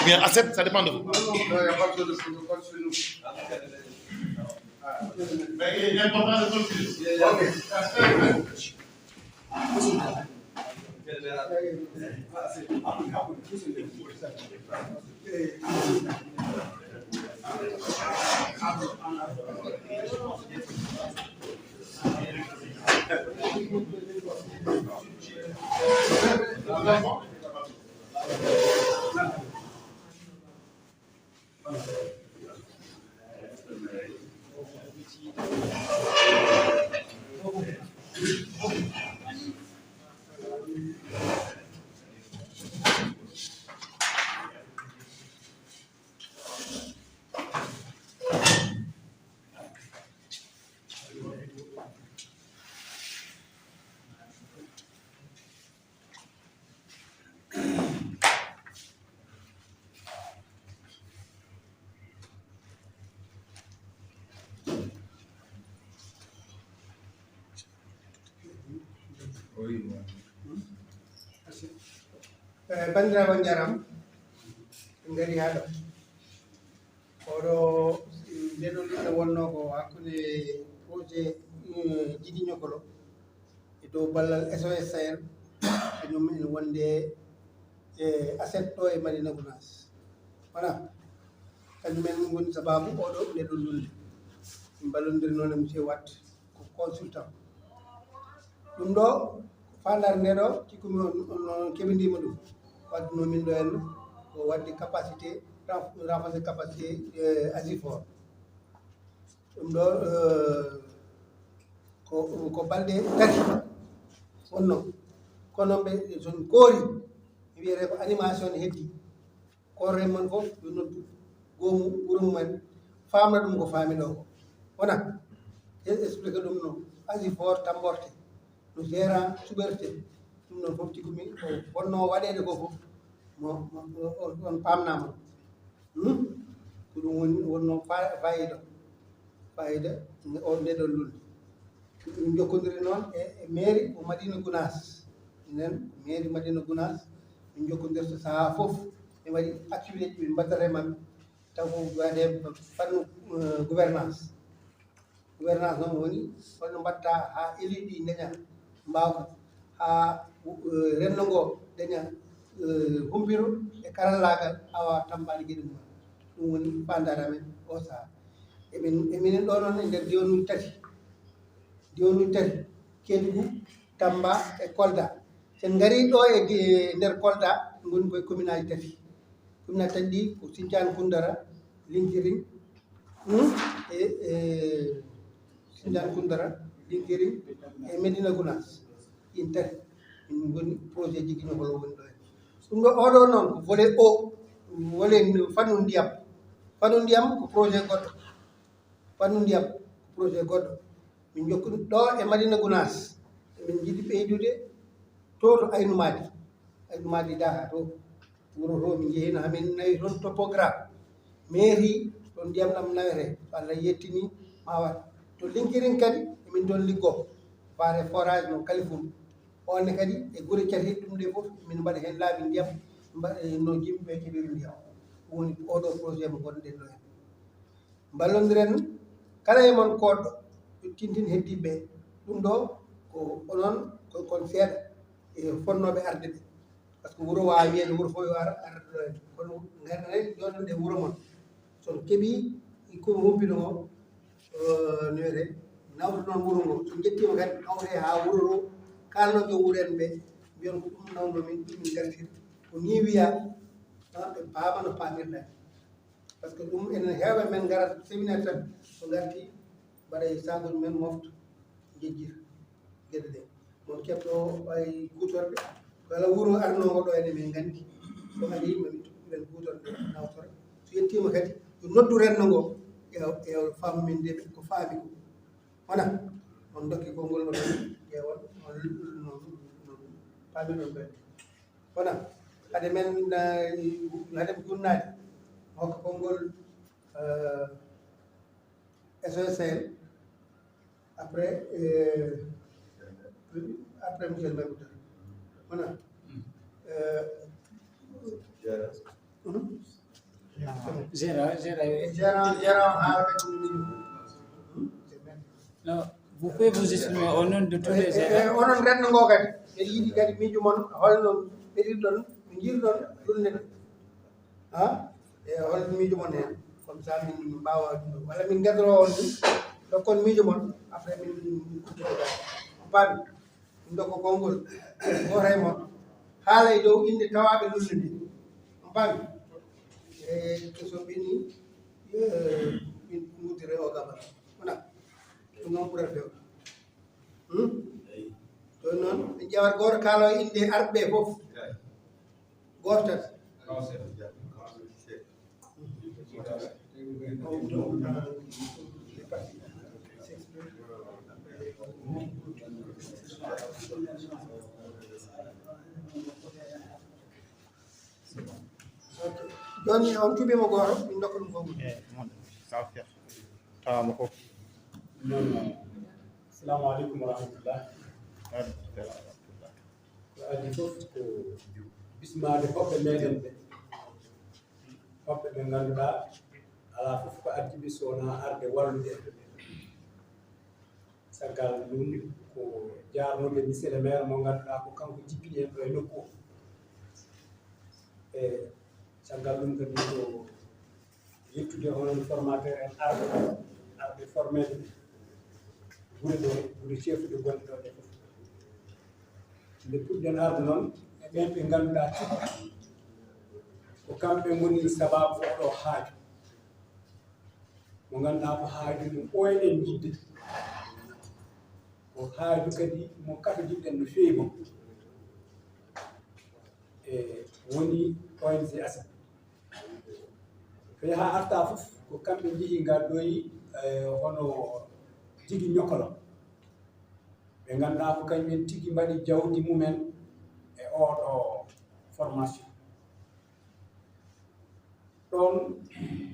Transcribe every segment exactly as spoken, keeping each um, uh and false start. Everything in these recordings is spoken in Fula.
Bien, à sept, ça dépend de vous. Non, non, non, il n'y a pas besoin de, de continuer. Mais il est important de continuer. Ok. Eh, banndiraaɓe, on njaram, en ngari haa ɗo. Oɗo, nde ɗo lunnde wonnoo ko hakkunde projet, eh, Jidi Ñokolo e dow ballal S O S Sahel, kañum en wonde e aset ɗo e Madina Gounass. Voilà. Kañum en ngoni sababu oɗo nde ɗo lunnde. Min mballondiri noon e monsieur Wade, ko consultant. Ɗum ɗo, faandaare nde ɗo, cikkumi on, on, on keɓindiima ɗum. Waddunoo min ɗo henna, ko waɗde capacité, renf-, renforcer capacité, eh, Asifor. Ɗum ɗo, eh, ko, ko balɗe tati wonnoo. Kono ɓe, son koori, mi wiyete ko animation ne heddi. Kooree mon fof yo noddu goomu wuro mumen, faamna ɗum ko faami ɗo ko. Wona, en expliqué ɗum no Asifor tamborte, no gérant suɓerte, ɗum ɗon fof cikkumi ko wonnoo waɗeede ko fof, mo, mo, o, o, on paamnaama. Hmm? Ko ɗum woni, wonnoo fa-, fayida, fayida o nde ɗon lulde. Min njokkondiri noon e, e mairie mo Madina Gounass. Minen, mairie Madina Gounass, min njokkondirta sahaa fof. Min waɗi activité ji min mbaɗata e maɓɓe. Taw ko waɗe fannu, eh, gouvernance. Gouvernance noon woni holno mbaɗta haa élu ɗi daña mbaawka, haa, eh, renndo ngo daña, eh, humpito e karallaagal, haa waawa tammbaade geɗe mum. Ɗum woni faandaare amen oo sahaa. Emin, eminen ɗo noon e nder diwanuuji tati. Diwanuuji tati, Kédougou, Tamba e Kolda. So en ngarii ɗo e di-, nder Kolda, ngoni koye commune aji tati. Commune aji tati ɗi ko Sinthiane Koundara, Linkiring, hmm, e, e Sinthiane Koundara, Linkiring e Médina Gounass. Ɗin tati, min ngoni projet Jidi Ñokolo woni ɗo e. Ɗum ɗo, oɗo noon ko volet o, volet fannu ndiyam. Fannu ndiyam ko projet goɗɗo. Fannu ndiyam ko projet goɗɗo. Min njokkumi ɗo e Madina Gounass. Min njiɗi ɓeydude to, to Aynu Maadi. Aynu Maadi Daha to. Wuro to min njehino, haa min nawi toon topographe. Mairie, ɗon ndiyam ɗam nawetee. So Allah yettini, ma waɗ. To Linkiring kadi, emin toon liggoo. Faare forage no Kalifun. Oon ne kadi, e gure cateeɗe ɗum ɗe fof, min mbaɗa heen laabi ndiyam, mbaɗa no yimɓe keɓiri ndiyam. Ɗum woni oɗo projet mo ngonɗen ɗo heen. Mballondiren kala e mon koɗɗo, tintin heddiiɓe ɓe. Ɗum ɗo ko onon, ko kon seeɗa e fonnooɓe arde ɓe. Par ce que wuro waawaa wiyeede wuro fof yo ar, ar ɗo en. Kono ngarɗen, jooɗon e wuro mon. So on keɓii ko humpito ngo, eh, no wiyetee, nawta noon wuro ngo. So njettiima kadi, nawtee haa wuro to, kaalno joom wuro en ɓe, mbiyon ko ɗum nawno min, ɗum min ngartiri. Ko nii wiyaa, ah, ɓe paama no paamirɗaa. Par ce que ɗum enen heewɓe men ngarat séminaire tan, so ngarti mbaɗa e saagol men mofta, njejjita geɗe ɗe. Mon keɓɗo ɓay kuutorɗe, kala wuro arnoowo ɗo ene men nganndi. So ari, min tuɓɓiren kuutorɗe, nawtora. So yettiima kadi, yo noddu renndo ngo, e, e faaminde ɓe ko faami ko. Wona, on ndokki konngol ɗo tan, ƴeewon, on, no, no, paamiɗon ɓe. Wona, hade men, eh, hade mi gunnaade, hokka konngol, eh, S O S L, après, eh, après, monsieur le maire, wona, eh, Gérant, gérant, gérant, gérant, haala kadi. Non, vous pouvez vous exprimer au nom de tous les gérants. Onon renndo ngo kadi, eɗen yiɗi kadi miijo mon, holno ɓeɗirɗon, no njirɗon ɗum ne? Ha? E hol miijo mon heen? Comme ça, min mbaawa ɗum ɗo. Walla min ngadoro on ɗum. Dokkon miijo mon, après min kuttito kadi. On paami? Min dokko konngol. Gooto e mon. Haala e dow innde tawaaɓe lulle ɗe. On paami? E so ɓenni, e, min nguddire o gabal. Wona? Ɗum noon ɓurata fewde. Hmm? Ɗum noon, ɓe ƴeewat gooto kaala o innde arɓe ɓe fof. Gooto tan. Ok. Jooni on cuɓiima gooto, min ndokka ɗum konngol. Eh, mon, sawte. Tawama fof. Non, non. Assalamu aleykum wa rahmatullah. Waaleykum salam wa rahmatullah. Ko addi fof ko bismaade hoɓɓe meɗen ɓe. Hoɓɓe ɓe ngannduɗaa alaa fof ko addi ɓe so wonaa arde wallude en. Caggal ɗum ko jaarnude monsieur le maire mo ngannduɗaa ko kanko jippini en ɗo e nokku o. E caggal ɗum kadi ko yettude onon formateur en arɓe, arɓe formeede gure ɗo, gure chef de gonɗe ɗo ɗe fof. Nde puɗɗen arde noon, e ɓen ɓe ngannduɗaa tigi ko kamɓe ngoni sabaabu oɗo haaju. Mo ngannduɗaa ko haaju mo ɓooyɗen yiɗde. Ko haaju kadi mo kato jiɗɗen no feewi mo. E woni O N G ASEP. Ko yaha arta fof, ko kamɓe njehi ngaddoyi, eh, hono jigi ñokolo. Ɓe ngannduɗaa ko kañumen tigi mbaɗi jawdi mumen e oɗo formation. Ɗoon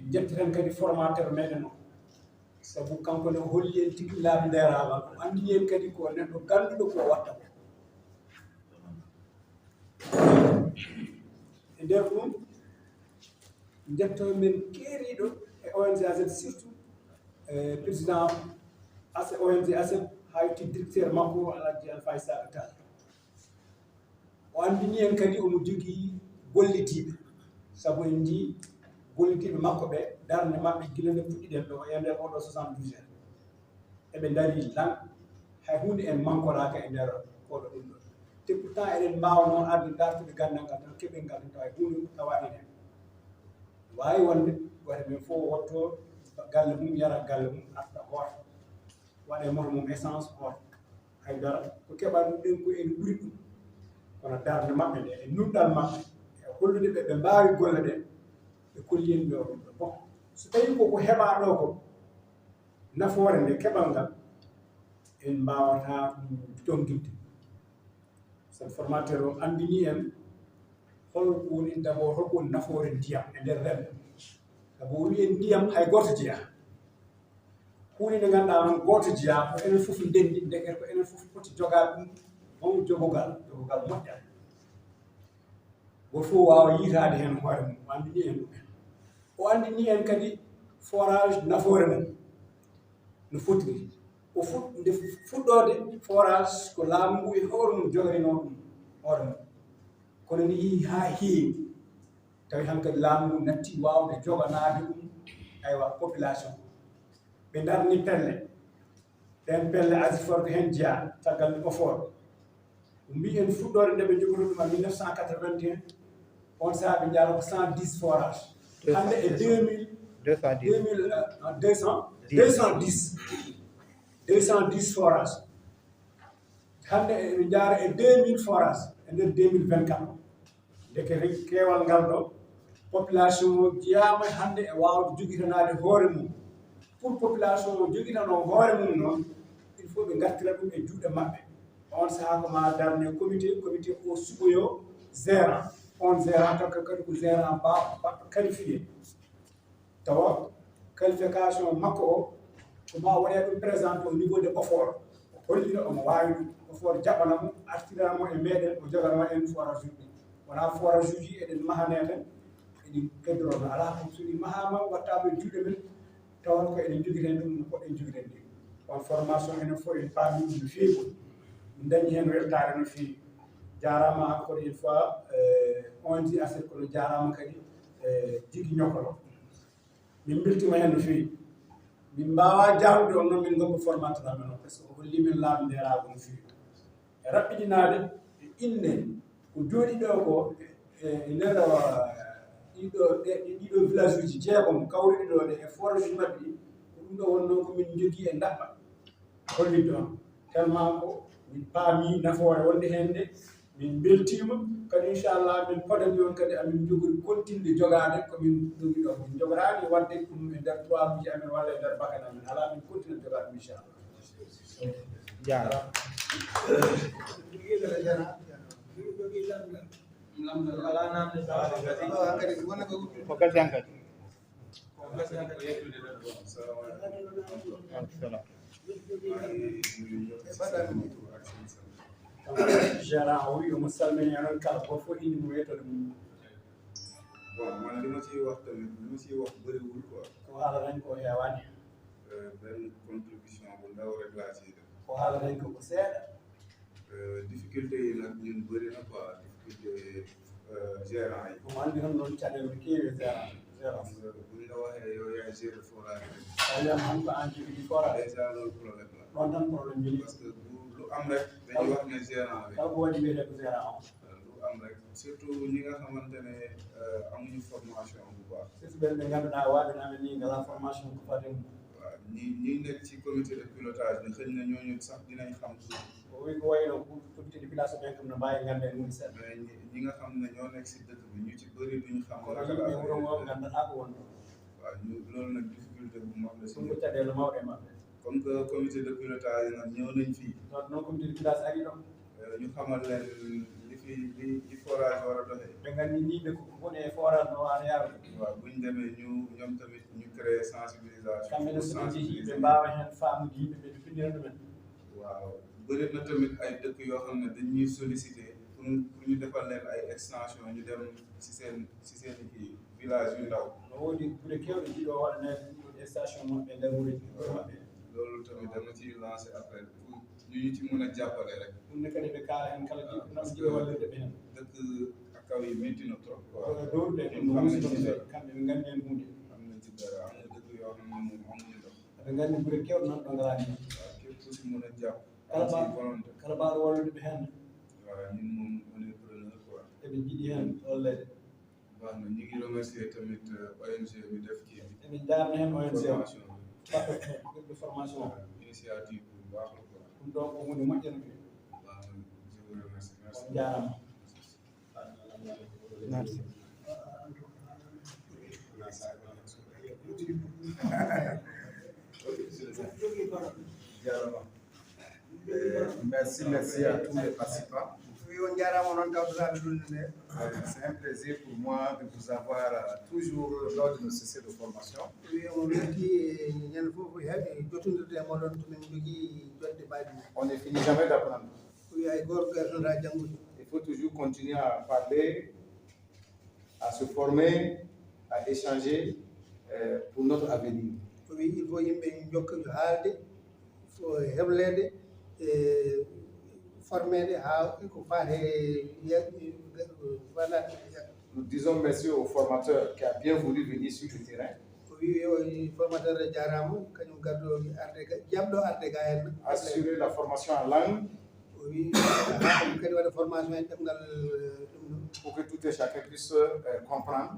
njetteten kadi formateur meɗen o. Sabu kanko ne o holli en tigi laabi ndeeraama. O anndini en kadi ko neɗɗo gannduɗo ko o watta ko. E nder ɗum, njetto men keeriiɗo e O N G ASEP, surtout, eh, président ASEP, O N G ASEP, haa yetti directeur makko, Alhaji Alpha Issaka Tall. O anndini en kadi omo jogii gollitiiɓe, sabu en njii gollitiiɓe makko ɓe, darnde maɓɓe gila nde puɗɗiɗen ɗo, e nder oɗo soixante-douze heures. Eɓe ndarii lan, hay huunde en mankoraaka e nder koɗo ɗum ɗo. Te pourtant eɗen mbaawa noon arde dartude ganndal ngal tan, keɓen ngal tan, tawa hay huunde tawaani heen. Waawi wonde, gooto men fof wotto galle mum, yara galle mum, arta hoota. Waɗa e moto mum essence, hoota. Hay dara, ko keɓal ɗum ɗen ko en ɓuri ɗum. Kono darnde maɓɓe nde, e nunɗal maɓɓe, e hollude ɓe, ɓe mbaawi golle ɗe, ɓe kolli en ɗo ɗum ɗo. Bon, so tawii ko ko heɓaa ɗo ko, nafoore nde keɓal ngal, en mbaawataa ɗum tonnginde. Sabu formateur o anndini en hol ko woni d'abord, hol ko woni nafoore ndiyam e nder renndo. Sabu o wiyi en ndiyam hay gooto jeyaa. Huunde nde ngannduɗaa noon gooto jeyaa, ko enen fof ndenndi, ndeke ko enen fof poti jogaade ɗum, won jogogal, jogogal moƴƴal. Gooto fof waawa yiytaade heen hoore mum, o anndini en ɗum en. O anndini en kadi forage nafoore mum no fotiri. O fuɗ-, nde fuɗɗoode forage ko laamu ngu e hoore mum jogarinoo ɗum hoore mum. Kono ne yii haa heewi. Tawi hankadi laamu ngu natti waawde joganaade ɗum, aywa, population. Ɓe ndarni pelle. Ɗeen pelle Asifor ko heen jeyaa, caggal nde OFOR. Mbiyen fuɗɗoore nde ɓe njogori ɗum en mille neuf cent quatre-vingt-un, on sahaa ɓe njaara ko cent dix forage. Hannde e deux mille, deux cent dix. Deux mille, euh, non, deux cents, deux cent dix. Deux cent dix forage. Hannde eɓe njaara e deux mille forage e nder deux mille vingt-quatre. Ndeke keewal ngal ɗo, population o jeyaama hannde e waawde jogitanaade hoore mum. Pour population o jogitanoo hoore mum noon, il faut ɓe ngartira ɗum e juuɗe maɓɓe. On sahaa ko ma darne comité, comité o suɓoyo gérant. On gérant takka kadi ko gérant ba-, baɗɗo qualifié. Tawa qualification makko o, ko ma waɗe ɗum présenté au niveau de OFOR. O hollira omo waawi ɗum. OFOR jaɓana mo, artirana mo e meɗen, o jogana en forage uji. Wona forage uji eɗen mahane tan, Ɗi keddirono alaa ko so ɗi mahaama wattaama e juuɗe men, tawa ko eɗen njogiten ɗum no poɗɗen njogiten ɗi. On formation enen fof en paami ɗum no feewi. Min dañi heen weltaare no feewi. Jaaraama encore une fois, eh, on ji asir kono jaaraama kadi, eh, jigi ñokolo. Min mbeltiima heen no feewi. Min mbaawaa jaarnude on noon min ngoppa formateur amen o, parce que o holli min laamu ndeeraagu no feewi. E raɓɓiɗinaade e innde ko jooɗi ɗo ko e, e nder, uh, ɗiɗo, ɗe, ɗe ɗiɗo village uji jeegom kawriɗi ɗo ɗe e forage uji maɓɓe ɗi, ko ɗum ɗo wonnoo ko min njogii e ndaɓɓa hollitde on. Tellement ko min paami nafoore wonde heen nde, min mbeltiima. Kadi inchallah min podani on kadi amin njogori continde jogaade ko min njogi ɗo. Min njogoraani waɗde ɗum e nder trois uji amin walla e nder bakane amin. Alaa, min continue jogaade ɗum inchallah. Jaara. Ko gasi hankadi. Assalam. Gérant o wi omo salmini onon kala, ko fof indi mum e yettode mum. Bon, man li ma ciy wax tamit, li ma ciy wax bëriwul quoi. Ko haala tan ko heewaani. Euh, benn contribution bu ndaw rek laa ciy def. Ko haala tan ko ko seeɗa. Euh, difficulté yi nag ñun bëri na quoi, difficulté, euh, gérant yi. Omo anndi tan noon caɗeele no keewi e gérant, gérant. Parce que bu ñu la waxee yow yaay gérer forage bi. A wiyama han ko an jogii forage. Déjà loolu problème la. Ɗon tan problème joni. Parce que bu lu am rek dañuy wax ne gérant bi. Kala ko waɗi wiyete ko gérant o. Lu am rek, surtout ñi nga xamante ne, euh, amuñu formation bu baax. Surtout ɓen ɓe ngannduɗaa waaɓe no amen ni ngalaa formation ko faati mum. Waaw, ñi, ñi nekk ci comité de pilotage bi, xëy na ñooñu sax dinañ xam tuuti. O wi ko wayno ko comité de pilotage ɓen kam no mbaawi ngannde e mum seeɗa. Mais ñi, ñi nga xam ne ñoo nekk si dëkk bi, ñu ci bëri duñu xam. Kono yimɓe wuro ngo nganndataa ko won ɗon. Waaw, ñu, loolu nag difficulté bu mag la si ñun. Ɗum ko caɗeele mawɗe e maɓɓe. Comme que comité de pilotage nag ñëw nañ fii. Ɗon noon comité de pilotage ari ɗon. Euh, ñu xamal leen li fi, li, li forage war a doxee. Ɓe nganndini ɓe ko woni e forage no waano yaarude. Waaw, bu ñu demee ñu, ñoom tamit ñu créer sensibilisation. Kamɓe ne so ɓe njehii ɓe mbaawa heen faamude yimɓe ɓe, ɓe pinndina ɗumen. Waaw, bëri na tamit ay dëkk yoo xam ne dañuy sollicité pour, pour ñu defal leen ay extension, ñu dem si seen, si seen i kii village yu ndaw. No woodi gure keewɗe jiɗo waɗaneede ɗum ɗo station maɓɓe e nder wureeji maɓɓe. Loolu tamit dama ciy lancé appel pour ñu ñu ci mën a jàppale rek. Ɗum ne kadi ɓe kaala heen kala jiɗɗo nam jiɗo wallirde ɓe heen. Dëkk ak kaw yi métti na trop quoi. Dowrude ɗum no musidɗo ɓe kamɓe ɓe nganndi heen huunde. Am nañ ci dara, am na dëkk yoo xam ne moom amuñu ndox. Aɓe nganndi gure keewɗe nan ɗo ngalaa ndiyam. Waaw, képp ku si mën a jàpp. Kala am ci ba-, volonté. Kala baaɗo wallude ɓe heen. Waaw, ñun moom on est preneur quoi. Eɓe njiɗi heen walleede. Baax na, ñu ngi remercier tamit, euh, O N G bi def kii bi. Eɓe njaarna heen O N G o. Formation bi. Baɗɗo ɓe formation o. Waaw, initiative bu baax la quoi. Ɗum ɗo ko huunde moƴƴere nde. Baax na, je vous remercie. Merci. On njaarama. Merci. Merci, merci à tous les participants. Wi on njaaraama noon tawtotaaɓe ɗum ne. C'est un plaisir pour moi de vous avoir, euh, toujours lors de nos sessions de formation. Wi omo welti e ñande fof heɓe jottondirde e moɗon to min njogii jodde mbaɗi. On ne finit jamais d'apprendre. Wi hay gooto gasnata janngude. Il faut toujours continuer à parler, à se former, à échanger, euh, pour notre avenir. O wi il faut yimɓe njokka haalde, faut hebleede, e formeede haa ko faati e, voilà. Nous disons merci au formateur qui a bien voulu venir sur le terrain. O wi o formateur jaaraama, kañum gaddo arde ga, jamɗo arde ga en. Assurer la formation en langue. O wi haa ɗum kadi waɗa formation e ɗemngal, eh, ɗum ɗo. Pour que tout et chacun puisse, euh, comprendre.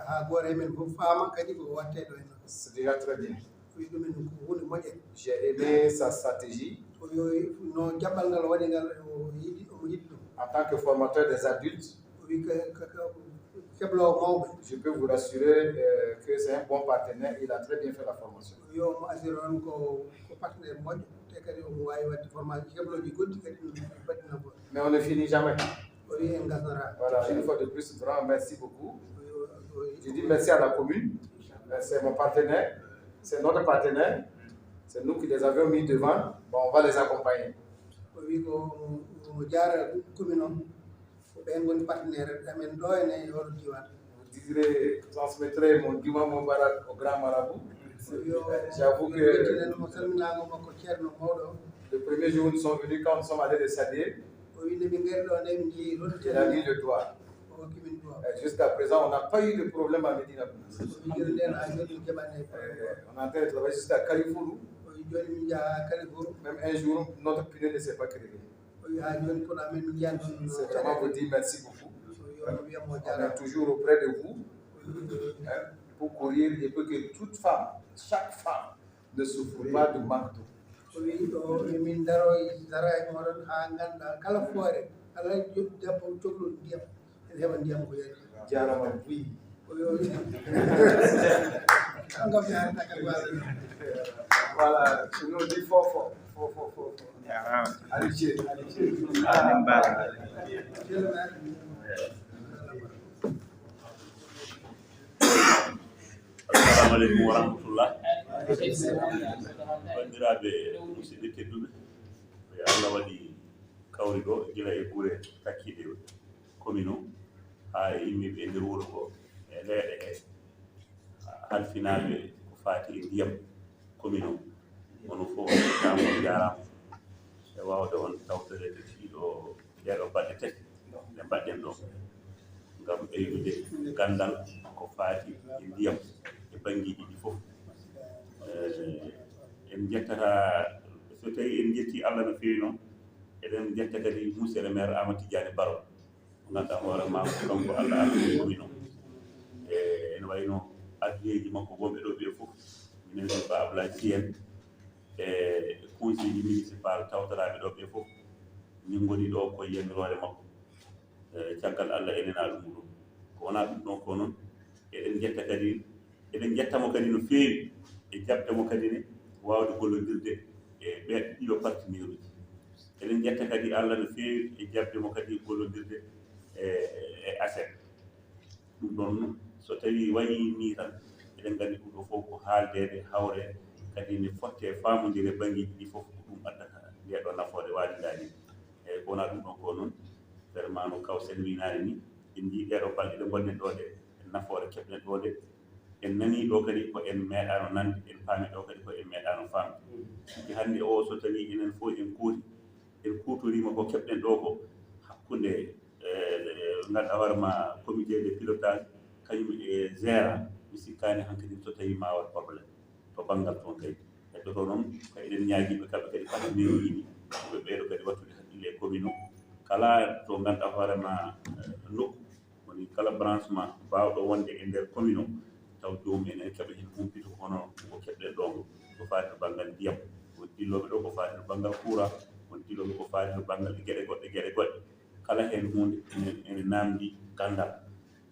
Haa gooto e men fof faama kadi ko waɗetee ɗo en. C'est déjà très bien. O wi ɗum en ko huunde moƴƴere. J'ai aimé sa stratégie. O wi no jaɓɓal ngal o waɗi ngal, o yiɗi, omo yiɗi ɗum. En tant que formateur des adultes, o wi ka, ka, ka kebloowo mawɓe. Je peux vous rassurer, euh, que c'est un bon partenaire, il a très bien fait la formation. O wi omo assuré on ko, ko partenaire moƴƴo, te kadi omo waawi waɗde formation, keblooji goɗɗi kadi no mbaɗi nafoore. Mais on ne finit jamais. O wi en gasnata. Voilà, une fois de plus, vraiment, merci beaucoup. O wi, o, o wi. Je dis merci à la commune. Euh, c'est mon partenaire. C'est notre partenaire. C'est nous qui les avions mis devant. Bon, on va les accompagner. O wi ko omo, omo jaara commune on. Ko ɓen ngoni partenaire amen ɗo ene e oɗo diiwaan. Je dirais, transmettrai mon Juma Mubarak au grand marabout. J'avoue que le premier jour où nous sommes venus, quand nous sommes allés les saluer, il a mis le doigt. Jusqu'à présent, on n'a pas eu de problème à Médina Gounass. On est en train de travailler jusqu'à Kalifourou. Même un jour, notre pneu ne s'est pas crevé. C'est vraiment vous dire merci beaucoup. On est toujours auprès de vous, hein, pour courir et pour que toute femme, chaque femme ne souffre pas de manque d'eau. O wi ɗo emin daro dara e moɗon ha ganduɗa kala foore ala debbo cohluɗo ndiyam ene heɓa ndiyam ko yari. Jarama buy. O yo. Ngam yarata kal wala. Voilà, sinon di fofo fofo fofo. Jarama. Alice, Alice. Amin ba. Assalamu aleykum wa rahmatullah. Bandiraɓe musidɓe tedduɓe, yo Allah waɗi kawri ɗo gila e gure takkiɗe commune o, haa e immiiɓe e nder wuro ngo, e leeɗe he, halfinaaɓe ko faati e ndiyam commune o. Onon fof on njaaraama, on njaaraama e waawde on tawtoreede ɗiɗo, ɗeeɗo balɗe tati ɗe mbaɗɗen ɗo, ngam ɓeydude ganndal ko faati e ndiyam e banngeeji ɗi fof. Eh, en njettataa, so tawii en njettii Allah no feewi noon, eɗen njetta kadi monsieur le maire Amadou Tidiane Baro, mo ngannduɗaa hoore maa ko kanko Allah ardi commune o. E ene wayi no adduyeeji makko wonɓe ɗo ɓe fof, minen e Ba Ablaye Sy en, e conseil municipal tawtoraaɓe ɗo ɓe fof, min ngoni ɗo ko yamiroore makko. E caggal Allah enen ɗum ɗo. Ko wonaa ɗum ɗon ko noon, eɗen njetta kadi, eɗen njetta mo kadi no feewi e jaɓde mo kadi ne waawde gollondirde e ɓee ɗiɗo partenaire uji. Eɗen njetta kadi Allah no feewi e jaɓde mo kadi gollondirde e, e aset. Ɗum ɗon so tawii wayii nii tan, eɗen nganndi ɗum ɗo fof ko haaldeede, hawre, kadi ne fotte faamondire banngeeji ɗi fof, ko ɗum addata ndee ɗo nafoore waali ndaani. Eeyi, ko wonaa ɗum ɗon ko noon, vraiment no Kaw Seen wiinaani ni, en njii ɗee ɗo balɗe ɗe ngonɗen ɗo ɗe, nafoore keɓɗen ɗo ɗe, en nanii ɗo kadi ko en meeɗaano nande, en paami ɗo kadi ko en meeɗaano faamde. Sikke hannde o, so tawii enen fof en kooti, en kuutoriima ko keɓɗen ɗo ko hakkunde, eh, ngannduɗaa hoore ma comité de pilotage, kañum e gérant, mi sikkaani hankadi so tawii ma waɗ problème to banngal toon kadi. Heddoto noon ko eɗen ñaagiiɓe kamɓe kadi partenaire uji ɗi, ɓe ɓeydo kadi wattude hakkille e commune o. Kala to ngannduɗaa hoore ma, eh, nokku, woni kala branchement baawɗo wonde e nder commune o, taw joomum en ene keɓa heen humpito, hono ko keɓɗen ɗo ngo, ko faati to banngal ndiyam, won dillooɓe ɗo ko faati to banngal courant, won dillooɓe ko faati to banngal geɗe goɗɗe, geɗe goɗɗe. Kala heen huunde ene, ene naamndi ganndal.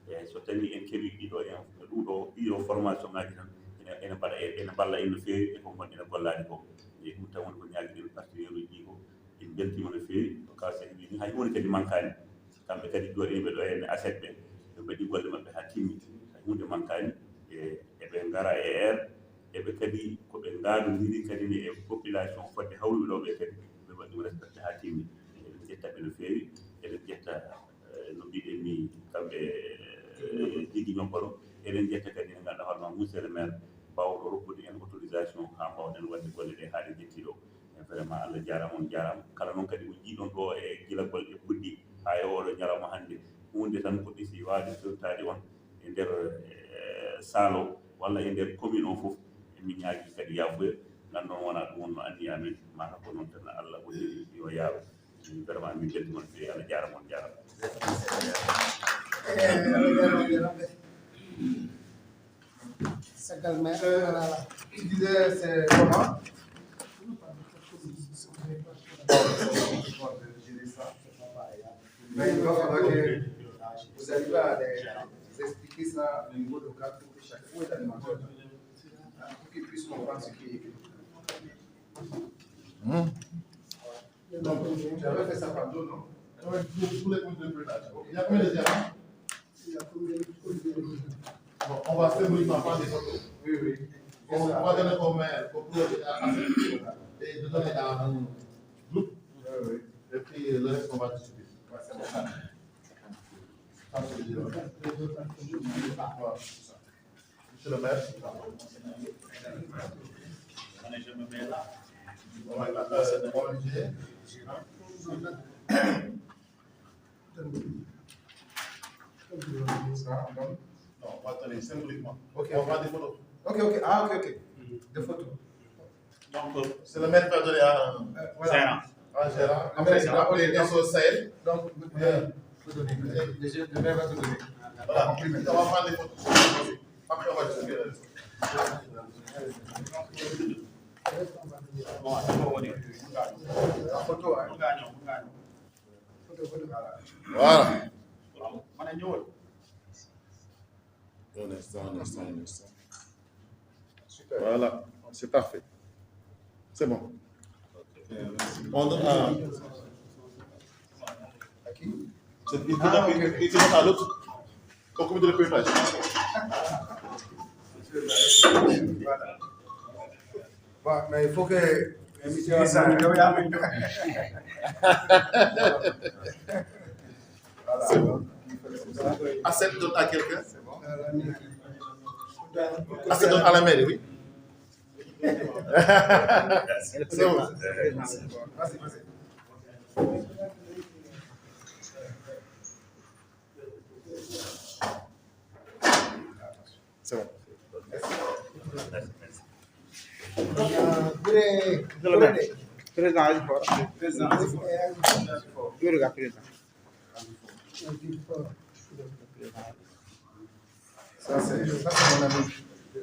Eeyi, so tawii en keɓii ɗiɗo en, ɗiɗo, ɗiɗo formation ngaji tan, ene, ene mbaɗa, ene mballa en no feewi e ko ngonɗen e gollaade ko. Eeyi, ɗum tan woni ko ñaagiɗen partenaire uji ɗi ko. En mbeltiima no feewi, ko Kaw Seen wiyi ni, hay huunde kadi mankaani. Kamɓe kadi jooɗiiɓe ɗo henne aset ɓe, ɓe mbaɗi golle maɓɓe haa timmi. Hay huunde mankaani. E, eɓe ngara e heure, eɓe kadi ko ɓe ngaadondiri kadi ne e population fodde hawruɓe ɗo ɓe kadi, ɓe mbaɗi ɗum respecté haa timmi. Eɗen njetta ɓe no feewi, eɗen njetta, eh, no mbiɗen ni, kamɓe, eh, Jiggi Ñonkoro. Eɗen njetta kadi ne ngannduɗaa hoore ma monsieur le maire, baawɗo rokkude en autorisation haa mbaawɗen waɗde golle ɗe haa ɗe njetti ɗo. E vraiment, Allah jaaraama, on jaaraama. Kala noon kadi ko jiiɗon ɗo e gilagol e puɗɗi haa e oɗo ñalawma hannde, huunde tan ko ɗisi waawde firtaade on e nder, eh, saal o walla e nder commune o fof. Emin ñaagii kadi yaafuya, ngannduɗon wonaa ɗum wonno anniya amen, mata ko noon tan Allah holliri yo yaaru. Vraiment, min mbeltiima on feewi, Allah jaaraama, on jaaraama. Caggal maire, euh, tu disais, c'est comment? Mais il va falloir que vous arrivez à les expliquer ça au niveau local pour que chacun ait l'alimentation, hein, pour qu'ils puissent comprendre ce qui est écrit. Hmm. Donc, tu avais fait ça par deux, non? Ouais, pour, pour les comptes de présentation. Il y a combien de gérants? Bon, on va symboliquement prendre des photos. Oui, oui. On va donner au maire, au projet, à, à cette photo-là. Et de donner à un groupe. Oui, oui. Et puis, le reste, on va distribuer. Ouais, c'est bon. Monsieur le maire. Ça, on donne. Non, on va tenir symboliquement. Ok. On va des photos. Ok, ok. Ah, ok, ok. Des photos. Donc, c'est le maire qui va donner à un gérant. Un gérant. Après, il va appeler S O S Sahel. Donc, euh, vous donnez. Le maire va vous donner. Voilà. On va prendre des photos. Après, on va discuter. Bon, la photo, hein. Voilà. Un instant, un instant, un instant. Super. Voilà, c'est parfait. C'est bon. On donne à, à qui? C'est, il donne à, il donne à l'autre. Au comité de pilotage. Voilà. Bon, mais il faut que monsieur Sarr, voilà. C'est bon. Assez donne à quelqu'un. Assez donne à la mairie, oui. C'est bon. Vas-y, vas-y. C'est bon. Monsieur le maire, président, président. Ça, c'est, ça, c'est mon ami.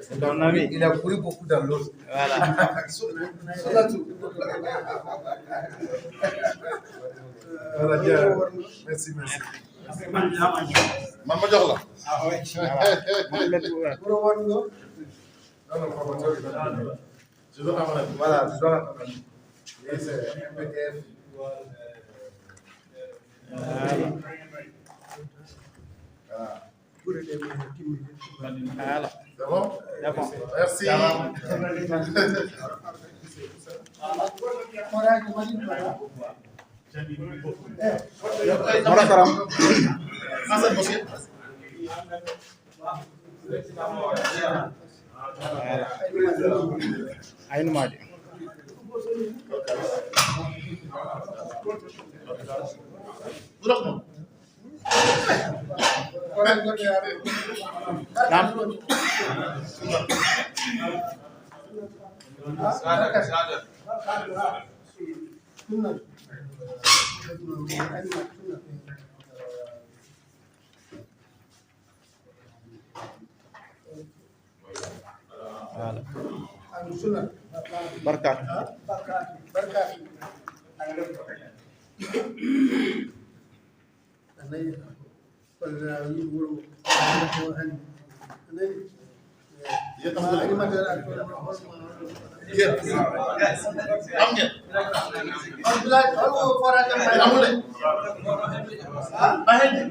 C'est ton ami. Il a couru beaucoup dans l'eau. Voilà. Voilà, bien. Merci, merci. Man ma jox la. Ah oui. Voilà. Non, non, papa, toi, il a, je dois t'amener. Voilà, je dois t'amener. Oui, c'est M P T F. Voilà. Voilà. C'est bon? D'accord. Merci. Mara karam. Aynu maadi. Naam. Voilà. Barkaatu. Yéen. Am ngeen. Amul de. Ba xëy na.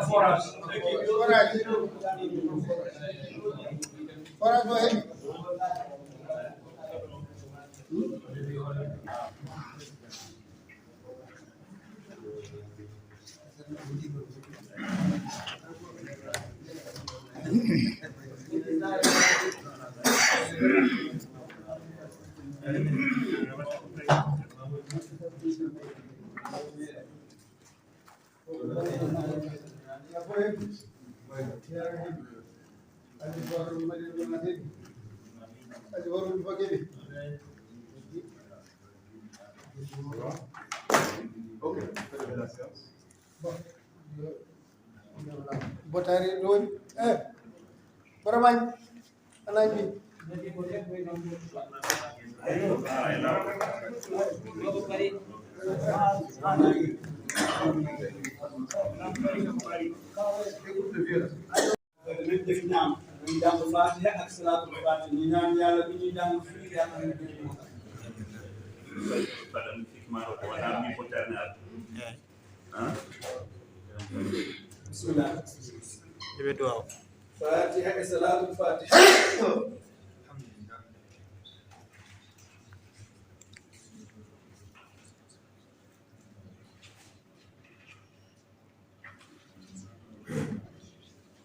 Forage o heɓi. Botari ɗon. Eh, Boromañ. Alaaji. Min def ñaam, min jàng Fatiha ak Salatul Fatiha, ñu ñaan Yàlla bi ñuy jàng fii, Yàlla nañu ko mokkal. Bismillah. Ɓe duwaaw. Fatiha e salaatul fatiha.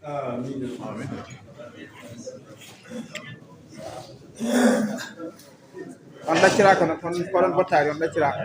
Amin. Amin. On ɗacciraaka no, on, koɗon bottaari, on ɗacciraaka.